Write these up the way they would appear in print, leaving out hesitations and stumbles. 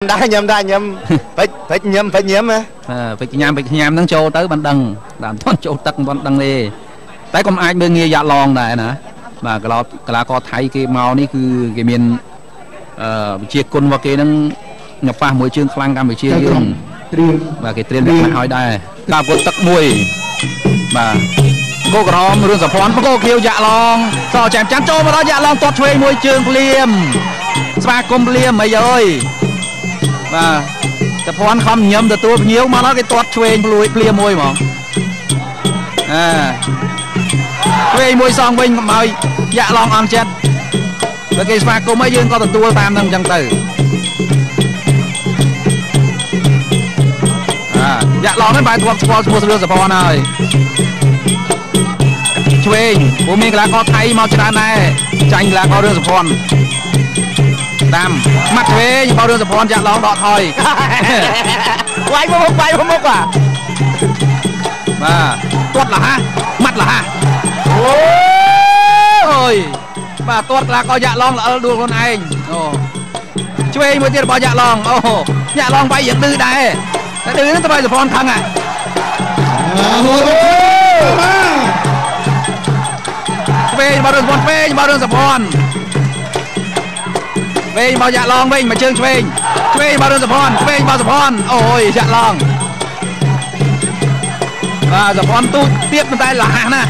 ដែរញ៉ាំដែរញ៉ាំពេចពេចញ៉ាំពេចញ៉ាំហ៎ ពេចញ៉ាំពេចញ៉ាំហ្នឹងចូលទៅបានដឹង តែមិនទាន់ចូលទឹកមិនទាន់ដឹងទេ តែកុំអាចមើលងាយយ៉ាក់ឡងដែរណា។ បាទ កលាកលាករថៃគេមកនេះ គឺគេមានអឺវិជាគុណរបស់គេហ្នឹង ញប៉ះមួយជើងខ្លាំងកម្ពុជាយើងត្រៀម បាទ គេត្រៀមលក្ខណៈឲ្យដែរ។ បាទ ពុតទឹកមួយ បាទ គោក្រហមរឿងសភ័ន បកោខៀវយ៉ាក់ឡងសចែមចាំចូលមកដល់ យ៉ាក់ឡងទាត់ឆ្វេងមួយជើងភ្លាម ស្វាគមន៍ភ្លាមអីអើយ។ បាទ សភ័នខំញឹមទទួលភ្ញៀវ មកដល់គេទាត់ឆ្វេងភ្លួយភ្លាមមួយហ្មង អាឆ្វេងមួយសងវិញ កុំឲ្យយ៉ាក់ឡងអន់ចិត្ត បើគេស្វាគមន៍ឲ្យយើងក៏ទទួលតាមនឹងអញ្ចឹងទៅ។ អាយ៉ាក់ឡងហ្នឹងបែរធ្លាប់ស្គាល់ឈ្មោះរឿងសភ័នហើយ ឆ្វេង ព្រោះមានកីឡាករថៃមកច្រើនដែរ ចាញ់កីឡាកររឿងសភ័ន តាមម៉ាត់ឆ្វេងរបស់រឿងសភ័ន យ៉ាក់ឡងដកថយ វាយមកមុខ វាយមកមុខ បាទ បាទ ទាត់លះម៉ាត់លះ អូយ បាទ ទាត់កីឡាករយ៉ាក់ឡងល្អិលដួលខ្លួនឯង អូ ឆ្វេងមួយទៀតរបស់យ៉ាក់ឡង អូ យ៉ាក់ឡងវាយយ៉ាងឌឺដែរ តែឌឺហ្នឹងទៅឲ្យសភ័នខឹងហ่ะ ឆ្វេងរបស់រឿងសភ័ន ឆ្វេងរបស់រឿងសភ័ន ឆ្វេងរបស់យ៉ាក់ឡងវិញ មកជើងឆ្វេង ឆ្វេងរបស់រឿងសភ័ន ឆ្វេងរបស់សភ័ន អូយ យ៉ាក់ឡង បាទ សភ័នទូចទៀត ប៉ុន្តែលះណាស់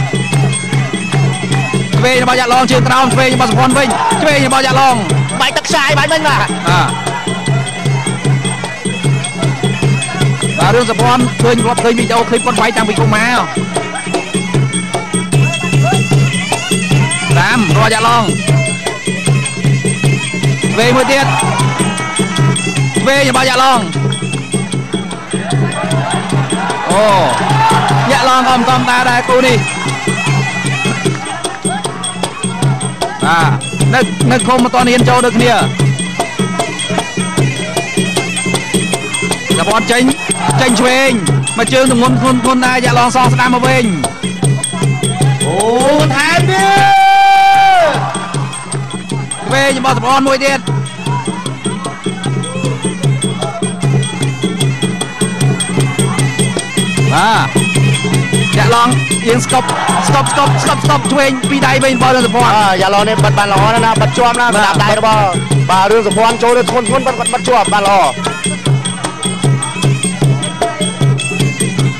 ឆ្វេងរបស់យ៉ាក់ឡងជើងក្រោម ឆ្វេងរបស់សភ័នវិញ ឆ្វេងរបស់យ៉ាក់ឡង បាយទឹកខ្សាយបាយមិញ បាទ បាទ បាទ រឿងសភ័នឃើញគាត់ ឃើញវីដេអូឃ្លីបគាត់វាយតាំងពីកុមារតាមរកយ៉ាក់ឡង ឆ្វេងមួយទៀត ឆ្វេងរបស់យ៉ាក់ឡង អូ យ៉ាក់ឡងក៏មិនតំតាដែរគូនេះ។ បាទ នៅឃុំមិនតហ៊ានចូលដូចគ្នា សពតចេញ ចេញឆ្វេងមកជើងទងន់ធ្ងន់ធ្ងន់ដែរ យ៉ាក់ឡងសងស្ដាំមកវិញ អូ ថែមទៀត ឆ្វេងរបស់សពតមួយទៀត បាទ យ៉ាក់ឡងយើងស្កប់ស្កប់ស្កប់ស្កប់ស្កប់ឆ្វេងពីដៃវិញរបស់រឿងសភ័ន យ៉ាឡងនេះបិទបានល្អណាស់ណា បិទជាប់ណា ស្ដាប់ដៃរបស់ បាទ រឿងសភ័នចូលទៅធ្ងន់ធ្ងន់ បិទគាត់បិទជាប់បានល្អ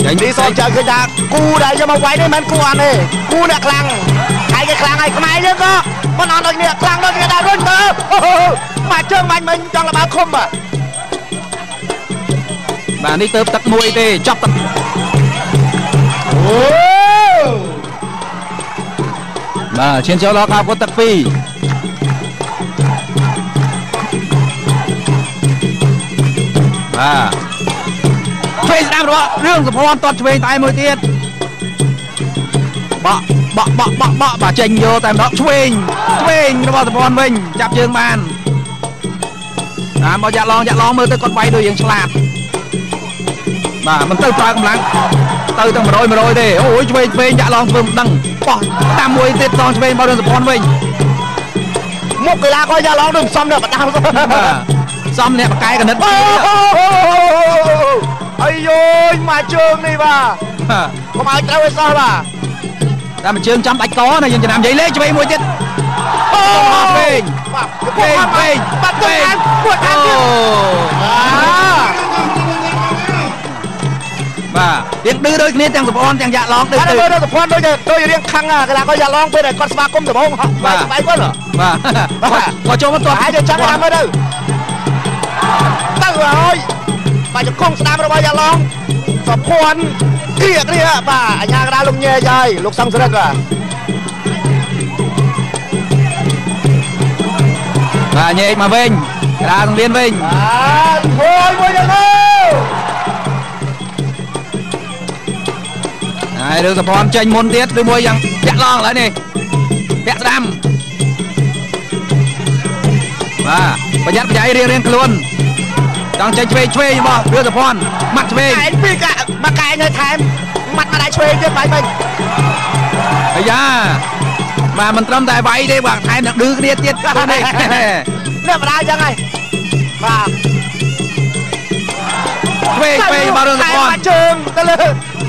ចេញនេះ សូមចាំឃើញថាគូដែលយកមកវាយនេះមិនមែនគូអត់ទេ គូអ្នកខ្លាំង ថៃគេខ្លាំងហើយ ខ្មែរយើងក៏មិនអត់ដូចគ្នា ខ្លាំងដូចគ្នាដែរ រុញទៅមកជើងបាញ់មិញចង់លបើឃុំ បាទ បាទ នេះទៅទឹកមួយទេ ចប់ទឹក អូ បាទ ឈានចូលដល់ការពុតទឹក2 បាទ ឆ្វេងស្ដាំរបស់រឿងសភ័ន ទាត់ឆ្វេងតែមួយទៀត បក់បក់បក់បក់បក់ បាទ ចេញយកតែម្ដង ឆ្វេង ឆ្វេងរបស់សភ័នវិញ ចាប់ជើងបានតាមមកយ៉ាក់ឡង យ៉ាក់ឡងមើលទៅគាត់វាយដូចយើងឆ្លាត បាទ មិនទៅប្រើកម្លាំងទៅទាំង100 100ទេ អូយ ឆ្វេង ឆ្វេង យ៉ាក់ឡងធ្វើមិនដឹង បោះតាមមួយទៀត សងឆ្វេងរបស់រឿងសភ័នវិញ មុខកីឡាករយ៉ាឡងដូចសំអ្នកបដា សំអ្នកបកែកណិត អាយយ មកជើងនេះ បាទ កុំឲ្យត្រូវឲ្យសោះ បាទ តែមួយជើងចំដាច់កណា យើងចំណាំនិយាយលេឆ្វេងមួយទៀត អូ ឆ្វេង បាទ ឆ្វេង ឆ្វេង បាទ ទៅខាងពួតខាងទៀត បាទ រៀងឌឺដូចគ្នាទាំងសភ័នទាំងយ៉ាក់ឡង ឌឺ ឌឺ បាទ សភ័នដូចដូចរៀងខឹងកីឡាករយ៉ាក់ឡងពេលដែលគាត់ស្វាគមន៍ដំបូង បាទ ស្បែកគាត់ បាទ គាត់ចូលមកទាត់ ហើយចាំតាមមើលទៅទៅហើយ បាទ ជង្គង់ស្ដាំរបស់យ៉ាឡង សភ័នគ្រាគ្រា បាទ អញ្ញាកដាលោកញែកហើយលោកសង្សរិទ្ធ បាទ បាទ ញែកមកវិញ កដាសង្លៀនវិញ បាទ មួយមួយទៅ ហើយរឿងសភ័នចេញមុនទៀតឬមួយយ៉ាង យ៉ាក់ឡងឥឡូវនេះពាក់ស្ដាំ បាទ ប្រយ័ត្នប្រយែងរៀងរៀងខ្លួន ចង់ចេញឆ្វេង ឆ្វេងរបស់រឿងសភ័ន ម៉ាត់ឆ្វេង កែងពីរកាមកកែងឲ្យថែមម៉ាត់មកដៃឆ្វេងទៀតបាយមិញ អាយ៉ា បាទ មិនត្រឹមតែវាយទេ បាទ ថែមនឹងឌឺគ្នាទៀត នេះអ្នកបដាយ៉ាងហើយ បាទ របស់រឿងសភ័ណ្ឌ ជើងទៅលើ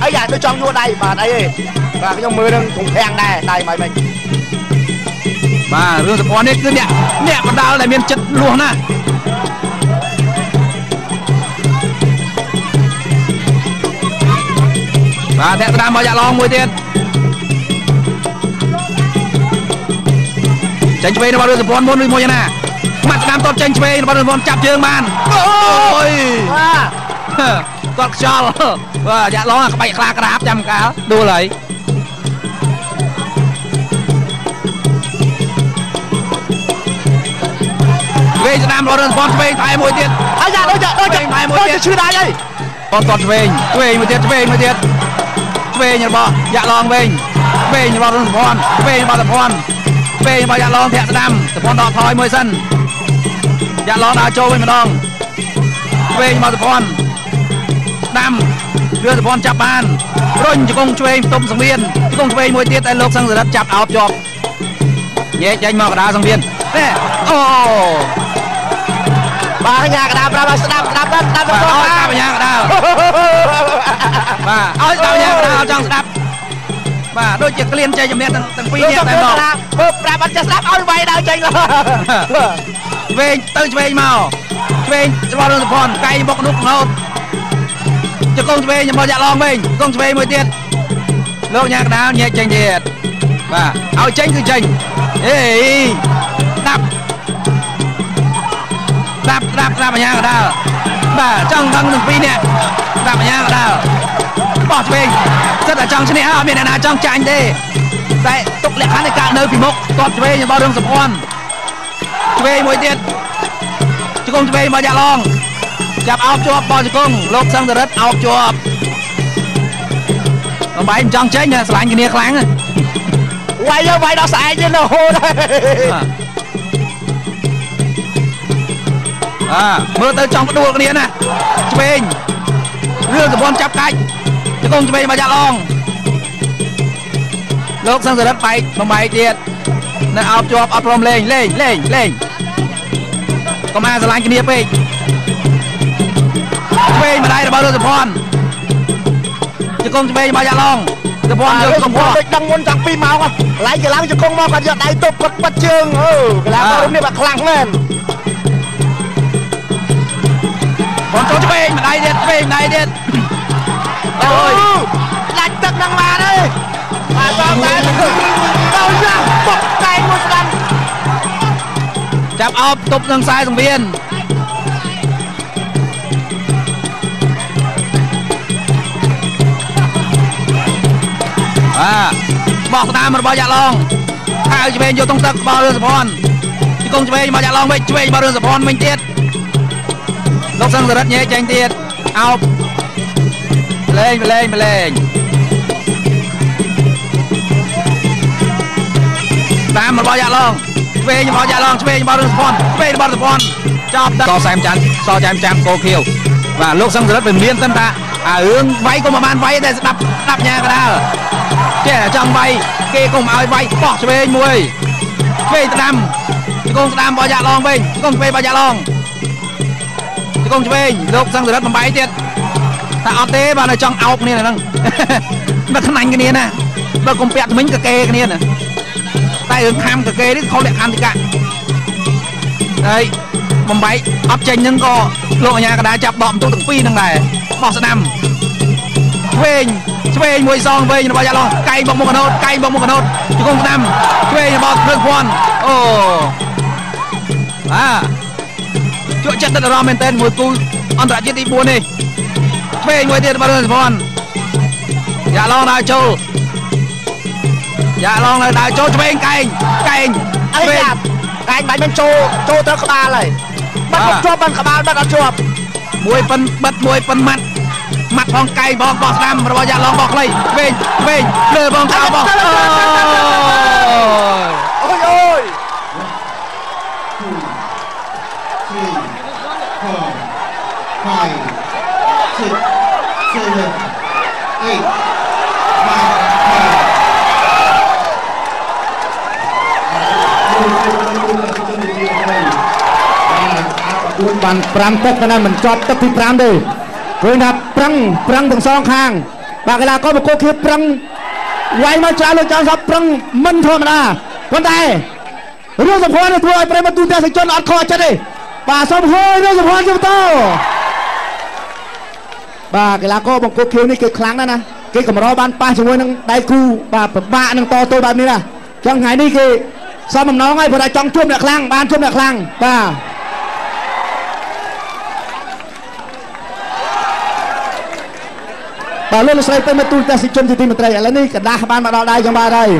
អីយ៉ាទៅចង់យួរដៃ បាទ អីទេ បាទ ខ្ញុំមើលនឹងធំភាំងដែរដៃមិនមិញ។ បាទ រឿងសភ័ណ្ឌនេះគឺអ្នកបដាល់ដែលមានចិត្តលួសណាស់។ បាទ ធាក់ស្ដាំមកយ៉ាឡងមួយទៀត ចេញឆ្វេងរបស់រឿងសភ័ណ្ឌមុនឬមួយណា ម៉ាត់ស្ដាំតបចេញឆ្វេងរបស់រឿងសភ័ណ្ឌ ចាប់ជើងបាន អូយ បាទ គាត់ខ្យល់ បាទ យ៉ាឡងក្បាច់ខ្លាក្រាបចាំកាលដួលហើយ។ ឆ្វេងស្ដាំរបស់រឿងសភ័ណ្ឌ ឆ្វេងថែមួយទៀត អាយ៉ាដូចដូចដូចឈឺដៃហើយ គាត់ឆ្វេង ឆ្វេងមួយទៀត ឆ្វេងមួយទៀត ឆ្វេងរបស់យ៉ាឡងវិញ ឆ្វេងរបស់រឿងសភ័ណ្ឌ ឆ្វេងរបស់សភ័ណ្ឌ ឆ្វេងរបស់យ៉ាឡង ធាក់ស្ដាំ សភ័ណ្ឌដកថយមួយសិន យ៉ាឡងដើរចូលវិញម្ដង ឆ្វេងរបស់សភ័ណ្ឌ ស្ដាំរឿងសភ័ណ្ឌចាប់បាន រុញជង្គង់ឆ្វេងផ្ទុំសង្វៀន ជង្គង់ឆ្វេងមួយទៀត តែលោកសង្សរិទ្ធចាប់អោបជាប់ ញែកចេញមកកដាសង្វៀននេះ អូ បាទ កញ្ញាកដាប្រាប់ឲ្យស្ដាប់ ស្ដាប់ ស្ដាប់ ស្ដាប់ ឲ្យស្ដាប់កញ្ញាកដា បាទ ឲ្យស្ដាប់កញ្ញាកដា ឲ្យចង់ស្ដាប់ បាទ ដូចជាក្លៀនចេញជំនះទាំងពីរនាក់តែមក បើប្រាប់អត់ចេះស្ដាប់ ឲ្យវាយដល់ចេញ ឆ្វេងទៅឆ្វេងមក ឆ្វេងរបស់រឿងសភ័ណ្ឌ កែងបុកនោះងោត ជង្គង់ឆ្វេងរបស់យ៉ាឡងវិញ ជង្គង់ឆ្វេងមួយទៀត លោកញ៉ាកដាលញែកចេញទៀត បាទ ឲ្យចេញគឺចេញ អេ ដាប់ ដាប់ ដាប់ ដាប់ អាញាកដាល បាទ ចង់ដឹងទាំងពីរនាក់ ដាប់ អាញាកដាលបោះឆ្វេង សិតតែចង់ឈ្នះ អត់មានអ្នកណាចង់ចាញ់ទេ តែទុកលក្ខខណ្ឌឲ្យកើតនៅពីមុខ តបឆ្វេងរបស់រឿងសម្ព័ន្ធ ឆ្វេងមួយទៀត ជង្គង់ឆ្វេងរបស់យ៉ាឡង ចាប់អោបជាប់ បោះជង្គង់លោកសង្ឃរិទ្ធអោបជាប់ បំបែកមិនចង់ចេញ ស្រឡាញ់គ្នាខ្លាំង វាយវាយដល់ស្អែកទៀតរហូត អាមើលទៅចង់ផ្ដួលគ្នាណា ឆ្វេងរឿងសម្ព័ន្ធចាប់កាច់ ជង្គង់ឆ្វេងរបស់យ៉ាឡង លោកសង្សរិទ្ធបែកបំបែកទៀត នៅអោបជាប់ អត់ព្រមលេង លេងលេងលេង កុំអាស្រឡាញ់គ្នាពេក ឆ្វេងម្ដាយរបស់រឿងសម្ព័ន្ធ ជង្គង់ឆ្វេងរបស់យ៉ាឡង សម្ព័ន្ធយកកំពស់ ដូចដឹងមុនតាំង2ម៉ោង កន្លែងគេឡើងជង្គង់មក គាត់យកដៃទប់ គាត់បាត់ជើង អូ កន្លែងរុំនេះបាក់ខ្លាំងមែន បងចូលឆ្វេងម្ដាយទៀត ឆ្វេងម្ដាយទៀត អូយ ដាច់ទឹកនឹងបានហើយ បាទ បងតែទៅយ៉ាបុកកែងមួយស្ដាំ ចាប់អោបទប់នឹងខ្សែសង្វៀន បាទ បោះស្ដាមរបស់យ៉ាឡង ហៅឆ្វេងយកតុងទឹករបស់រឿងសភ័ណ្ឌ ជង្គង់ឆ្វេងរបស់យ៉ាឡងវិញ ឆ្វេងរបស់រឿងសភ័ណ្ឌវិញទៀត លោកសង្សរិទ្ធញែកចេញទៀត អោបលេងលេងលេង តាមរបស់យ៉ាឡង ឆ្វេងរបស់យ៉ាឡង ឆ្វេងរបស់រឿងសភ័ណ្ឌ ឆ្វេងរបស់សភ័ណ្ឌ ចប់តសែមច័ន្ទសចែមចាំកោខៀវ។ បាទ លោកសង្សរិទ្ធវាមានសិនថាអារឿងវាយក៏មិនបានវាយតែ ស្ដាប់ស្ដាប់ញ៉ាកដាលចេះចង់វាយគេកុំឲ្យវាយ បោះឆ្វេងមួយ ឆ្វេងស្ដាំ ជង្គង់ស្ដាំរបស់យ៉ាឡងវិញ ជង្គង់ឆ្វេងរបស់យ៉ាឡង ជង្គង់ឆ្វេងលោកសង្សរិទ្ធបំបីទៀតថាអត់ទេ បាទ នៅចង់អោបគ្នាហ្នឹង បើខ្នាញ់គ្នាណា បើកុំពាក់ថ្មិញកកេគ្នាណា តែរឿងខំកកេនេះខុសលក្ខន្តិកៈហើយ បំបែកអត់ចេញហ្នឹងក៏លោកអាញាកដាចាប់ដកបន្ទុកទាំងពីរហ្នឹងដែរ បោះស្ដាំ ឆ្វេងឆ្វេងមួយសងវិញរបស់យ៉ាឡង កែងបុកមុខកណូត កែងបុកមុខកណូត ជង្គង់ស្ដាំឆ្វេងរបស់គ្រឿងភ័ណ្ឌ អូ បាទ ជក់ចិត្តដិតអារម្មណ៍មែនទែនមួយគូអន្តរជាតិទី4នេះ ឆ្វេងមួយទៀតរបស់រឿងភ័ណ្ឌ យ៉ាឡងដើរចូល យ៉ាឡងនៅដើរចូល ឆ្វេងកែងកែង អីយ៉ាកែងបាញ់មិនចូល ចូលទៅក្បាលហើយ បាត់ជាប់ បានក្បាលបាត់អត់ជាប់ មួយប៉ិនបិទ មួយប៉ិនម៉ាត់ម៉ាត់ផងកែងផង បោះស្ដាំរបស់យ៉ាឡង បោះខ្លី ឆ្វេងឆ្វេងលើបងកៅបោះ អូយអូយ 5 6 7 8 9 10 បាន5ទឹក តែមិនជាប់ទឹកទី5ទេ។ ឃើញថាប្រឹងប្រឹងទាំងសងខាងបាទកីឡាករបង្គោលខៀវប្រឹងវាយមកច្រើនលោកចង់សពប្រឹងមិនធម្មតាប៉ុន្តែរឿងសំខាន់ធ្វើឲ្យប្រិមត្តទូទាំងសជនអត់ខកចិត្តទេបាទសូមហូយរឿងសំខាន់ជាបន្តបាទកីឡាករបង្គោលខៀវនេះគេខ្លាំងណាស់ណាគេកម្របានប៉ះជាមួយនឹងដៃគូបាទពិបាកនឹងតទល់បែបនេះណាចឹងថ្ងៃនេះគេសមបំណងហើយព្រោះតែចង់ជួបអ្នកខ្លាំងបានជួបអ្នកខ្លាំងបាទបាទលោកស្រីទៅមកទូលទេសជនជាទីមេត្រីឥឡូវនេះกระដាស់បានមកដល់ដៃខ្ញុំបាទហើយ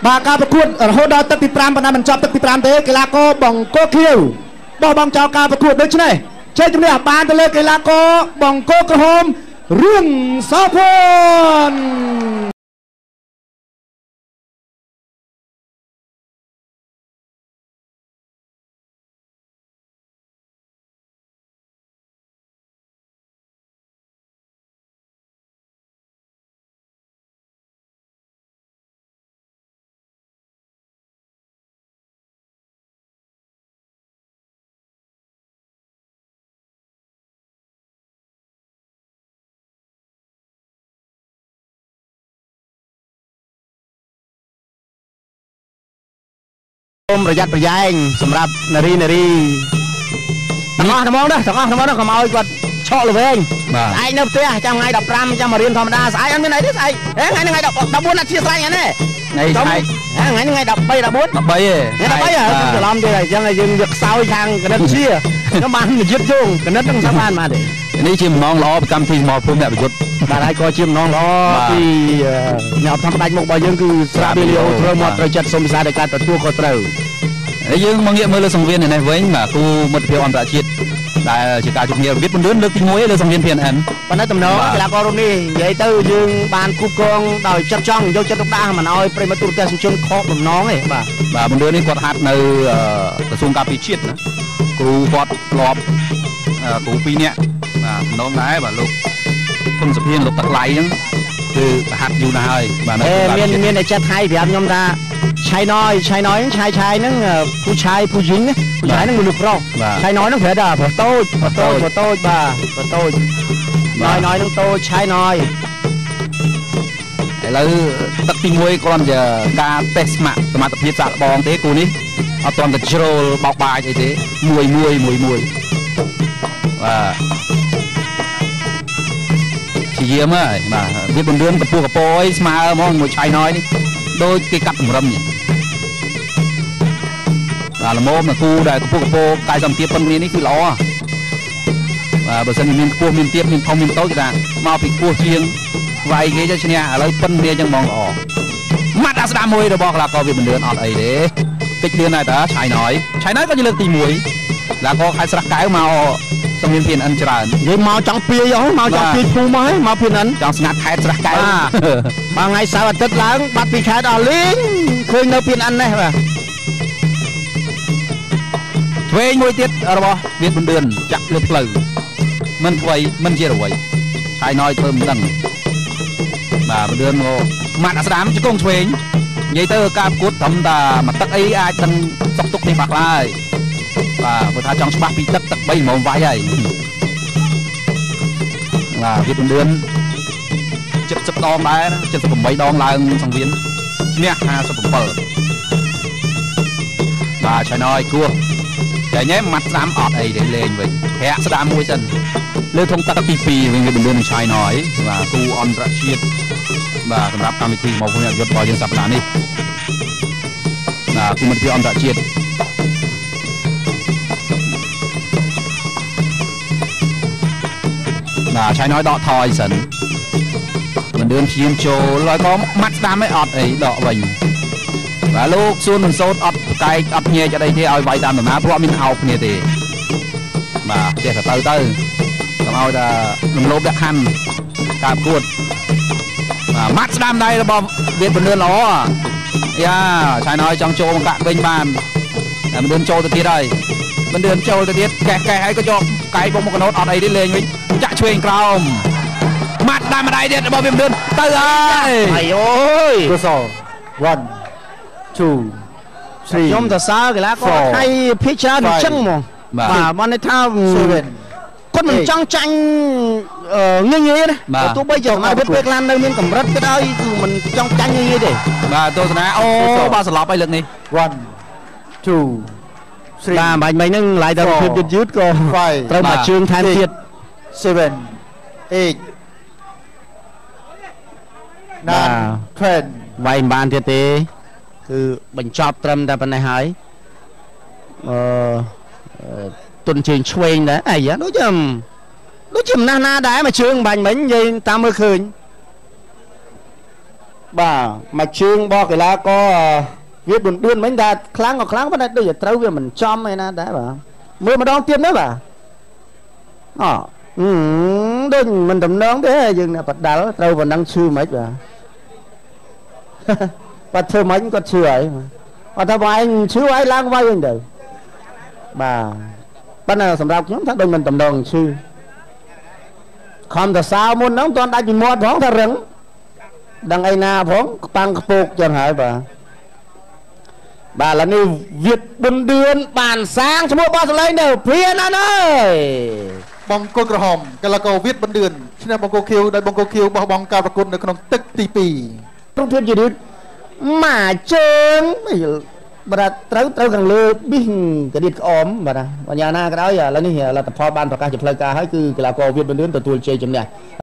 បាទការប្រកួតរហូតដល់ទឹកទី5ប៉ុន្តែមិនចប់ទឹកទី5ទេកីឡាករបង្គោលខៀវបោះបង់ចោលការប្រកួតដូច្នេះជ័យជំនះបានទៅលើកីឡាករបង្គោលក្រហមរឿងសោភ័ណ្ឌសូមប្រយ័ត្នប្រយែងសម្រាប់នារីនារីទាំងអស់ត្មងណាទាំងអស់ត្មងណាកុំឲ្យគាត់ឆក់ល្វែងស្អែកនៅផ្ទះចាំថ្ងៃ15ចាំមករៀនធម្មតាស្អែកអត់មានអីទេស្អែកថ្ងៃនេះថ្ងៃ14អត់ជាស្រ័យថ្ងៃនេះថ្ងៃស្អែកថ្ងៃនេះថ្ងៃ13 14 13ទេថ្ងៃ13ហើយច្រឡំទៀតហើយអញ្ចឹងយើងយកខ្សោយខាងគណិតជាខ្ញុំបានយឹតយោងគណិតនឹងស្មានបានទេនេះជាបំណងល្អពីកម្មវិធីសមរភូមិអ្នកប្រយុទ្ធបាទហើយក៏ជាបំណងល្អពីអ្នកធម្មតាមុខរបស់យើងគឺស្រាប៊ីលីអូត្រូវមាត់ត្រូវចិត្តសូមពិសាដោយការទទួលខុសត្រូវហើយយើងមកងាកមើលលើសង្វៀននេះវិញបាទគូមិត្តភាពអន្តរជាតិដែលជាការជួបគ្នាវិទ្យពន្លឿនលើកទី1លើសង្វៀន PNN ប៉ុន្តែតំណងកីឡាកររូបនេះនិយាយទៅយើងបានគូប្រងដោយចិត្តចង់យកចិត្តទុកដាក់មិនឲ្យប្រិមត្តទូរទស្សនិកជនខកបំណងទេបាទបាទពន្លឿននេះគាត់ហាត់នៅក្រសួងការពារជាតិណាគ្រូគាត់ធ្លាប់គ្រូ2នាក់បាទតំណងដែរបាទលោកធុនសុភាលោកទឹកឡៃហ្នឹងគឺហាត់យូរណាស់ហើយបាទមានតែចិត្តថៃប្រាប់ខ្ញុំថាឆៃណយឆៃណយឆៃឆៃហ្នឹងผู้ชายผู้หญิงผู้ชายហ្នឹងមនុស្សប្រុសឆៃណយហ្នឹងប្រាប់ថាប្រុសតូចប្រុសតូចប្រុសតូចបាទប្រុសតូចណយណយហ្នឹងតូចឆៃណយឥឡូវទឹកទី1គ្រាន់ជាការតេស្តសមត្ថភាពសាកល្បងទេគូនេះអត់ទាន់ទៅជ្រុលបោកបាចអីទេមួយមួយមួយមួយបាទជាយាមហើយបាទវាពន្លឿនកពស់កពោអីស្មើហ្មងមួយឆៃណយនេះដូចគេកាត់តម្រឹមនេះបាទល្មមគូដែលកពស់កពោកាយសម្ពាធប៉ុនគ្នានេះគឺល្អបាទបើសិនជាមានខ្ពស់មានទៀបមានធំមានតូចគេថាមកពីខ្ពស់ជាងវាយគេទៅឈ្នះឥឡូវប៉ុនគ្នាចឹងហ្មងល្អម៉ាត់អាស្ដាមមួយរបស់កីឡាករវាមិនលឿនអត់អីទេតិចលឿនដែរតាឆៃណយឆៃណយក៏ជាលើកទី1កីឡាករខេត្តស្រះកែវមកសង្វៀន PNN ច្រើនយើងមកចង់ពាយហ៎មកចង់ពាយភូមិហ៎មក PNN ចង់ស្ងាត់ខេត្តស្រះកែវបាទថ្ងៃសៅរ៍អាទិត្យឡើងបាត់ពីខេត្តអស់លីងឃើញនៅ PNN នេះបាទឆ្វេងមួយទៀតរបស់វៀតបណ្ឌឿនចាក់លើផ្លូវមិនថ្វីមិនជាអ្វីឆៃណយធ្វើមិនដឹងបាទបណ្ឌឿនមកម៉ាត់អាស្ដាមជង្គង់ឆ្វេងនិយាយទៅការប្រកួតត្រឹមតែមួយទឹកអីអាចដឹងសុកទុកនេះបាក់ឡើយបាទព្រោះថាចង់ច្បាស់ពីទឹកទឹក3ហ្មងវាយហើយបាទវាពន្លឿន70ដងដែរ78ដងឡើងសង្វៀនឈ្នះ57បាទឆៃណយគោះតែញ៉ែម៉ាត់ស្ដាំអត់អីទេលេងវិញធាក់ស្ដាំមួយសិនលើធុងទឹកទី2វិញវាពន្លឿននឹងឆៃណយបាទគូអន្តរជាតិបាទសម្រាប់កម្មវិធីមកវិញយុទ្ធរបស់យើងសប្តាហ៍នេះបាទគូមិត្តភាពអន្តរជាតិបាទឆៃណយដកថយសិនមិនឌឿនព្យាមចូលហើយក៏ម៉ាត់ស្ដាំឯអត់អីដកវិញបាទលោកសួនមិនសូត្រអត់កែកអត់ញែកអត់អីទេឲ្យវាយតាមដំណើរព្រោះអត់មានអោបគ្នាទេបាទចេះតែទៅកុំឲ្យតែរំលោភលក្ខខណ្ឌការប្រកួតបាទម៉ាត់ស្ដាំដៃរបស់វៀតពន្លឿនល្អយ៉ាឆៃណយចង់ចូលមកកាក់វិញបានតែមិនឌឿនចូលទៅទៀតហើយមិនឌឿនចូលទៅទៀតកេះកេះហើយក៏យកកែកបុកមកកណូតអត់អីទេលេងវិញចាក់ឆ្វេងក្រោមម៉ាត់តាមម្ដាយទៀតរបស់វាមិនលឿនទៅហើយអាយអូយគូស1 2 3 ខ្ញុំសរសើរកីឡាករថៃភាគច្រើនអញ្ចឹងហ្មង បាទ មកន័យថាគាត់មិនចង់ចាញ់ងាយងាយណា ទោះបីជាសមត្ថភាពពេលខ្លះនៅមានកម្រិតក៏ដោយ គឺមិនចង់ចាញ់ងាយងាយទេ។ បាទ ទស្សនា អូ បាទ ស្លាប់ហើយលើកនេះ 1 2 3 បាទ បាញ់មិញហ្នឹងឡាយដល់ភាពយឺតយឺត ក៏ត្រូវមកជើងថែមទៀត 7 8 9 10 វាយមិនបានទៀតទេ គឺបញ្ចប់ត្រឹមតែប៉ុណ្ណេះហើយ។ អឺទុនជើងឆ្វេងដែរ អាយ៉ា ដូចជាមិនណាស់ណាដែរ មួយជើងបាញ់មិញ និយាយតាមមើលឃើញ បាទ មួយជើងរបស់កីឡាករវាប៊ុនឌឿនមិញ តែខ្លាំងក៏ខ្លាំង ប៉ុន្តែដូចជាត្រូវវាមិនចំឯណាដែរ។ បាទ មើលម្ដងទៀតមើល បាទ អដូចមិនតំណងទេ យើងអ្នកបដាល់ត្រូវប៉ុណ្ណឹងឈឺមិន បាទ បាទ ធ្វើមិនគាត់ឈឺហើយ គាត់ថាបងឯងឈឺហើយឡើងវាយវិញទៅ។ បាទ ប៉ុន្តែសម្រាប់ខ្ញុំថាដូចមិនតំណងឈឺ ខំតសើមុនហ្នឹងមិនទាន់ដាច់ពីមាត់ផង ថារឹងដឹងអីណាផង ប៉ាំងខ្ពោកចឹងហើយ។ បាទ ឥឡូវនេះវៀតប៊ុនឌឿនបានសាងឈ្មោះបោះសម្លេងនៅភៀនណាស់ ហើយបង្គោលក្រហមកីឡាករវៀតប៊ុនឌឿនឈ្នះបង្គោលខៀវ ដោយបង្គោលខៀវបោះបង់ការប្រកួតនៅក្នុងទឹកទី2 រូបភាពជារឿតមួយជើង បាទ ត្រូវខាងលើប៊ីសកដៀតក្អម។ បាទ យ៉ាងណាក៏ដោយ ឥឡូវនេះលទ្ធផលបានប្រកាសជាផ្លូវការហើយ គឺកីឡាករវៀតប៊ុនឌឿនទទួលជ័យជំនះ។